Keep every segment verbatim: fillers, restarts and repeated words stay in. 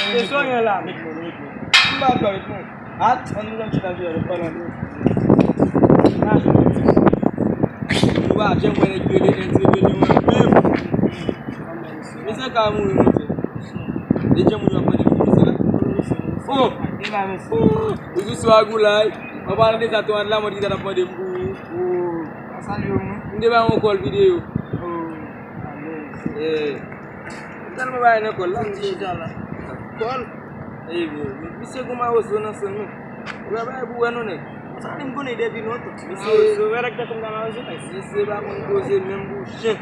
Se sa w gen la. M pa dakò avèk mwen. At, ann nou janm chita jwe avèk pale anglè. Nou pa janm wè nèg rele entèvenan an menm. Misye ka mouri, monchè. Li janm moun yo ap mande pou misye la. Oh! E pa mesye. Oh! Ou sou swa goulay. An palan de sa, Toran Lamòt ki ta t ap mande m pou ou. Oh! Sa salye w, mwen. M te ba yon kòl videyo. Oh! Alèz. Eh. M tèlman bay nan kòl la, m di chita la. Kòl? Ey, bro, misye gon mawozo nan san l, men. Ou pa bay pou wè non, nèg. Sa li m konnen depi lontan. Misye, mawozo, wè nèg tankou m ka mawozo, guys. Misye pa konn koze menm pou chen.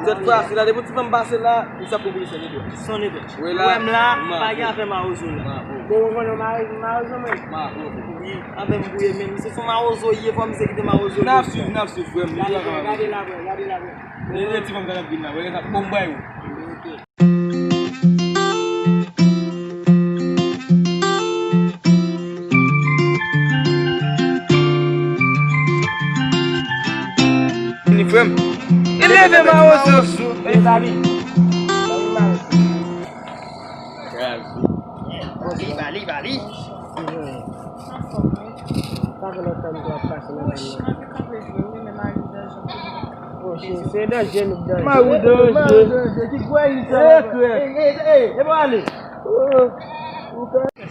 Sèt fwa, si la depi ti fanm pase la, misye ap pran pou li chen, li dwe. Son li dwe. Wè la, wè m la, pa gen afè mawozo la. Bon, ou konnen mawozo, mawozo, men. Wi, avè m bouye menm. Misye se yon mawozo, ye fò misye kite mawozo. N ap swiv, n ap swiv, frè m. Gade la, gade la, frè, gade la, frè. Lè ti fanm sa t ap vin la, wè sa, bon, m bay ou. Ni frè m. Li leve mawozo. Li bali. Bali, bali. Sa fè lontan m t ap pase nan zòn nan. Oh, cheri, se danje nou danje. Mari w danje. Mari w danje. Ki kwè li sa? Eh, frè. Ey, ey, ey, e pa ale.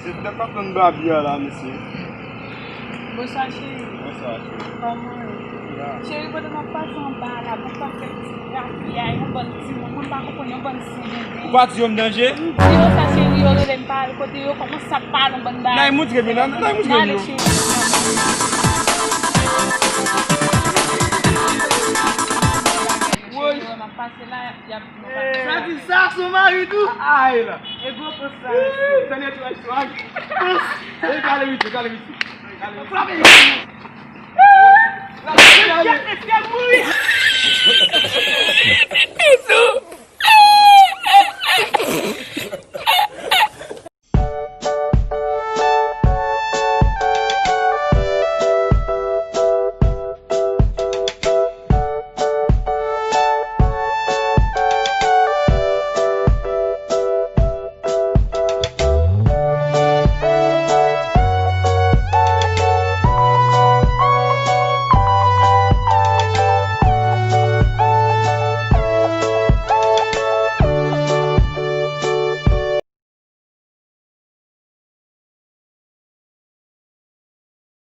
Se tèt ap tann babi a la, mesye. Bonswa, cheri. Bonswa, cheri. Kòman w ye? Cheri, kote m ap pase anba la, bon, pa fè ti grafyay, yon bann timoun, mwen pa konprann yon bann ti bebe. Ou pa di yo m danje? M di yo sa, cheri, yo rele m pa al kote yo, kòmanse ap pale yon bann bagay. N al montre m yo, n al montre m yo. N ale, cheri. Woy. Cheri, wè m ap pase la, y ap Sa di sa, son mari tou. Ay la. E gwo pòs sa, mesye. Sa netwaj swag. E kale misye, kale misye. Kale misye. Frape misye. Frape misye. Misye mouri.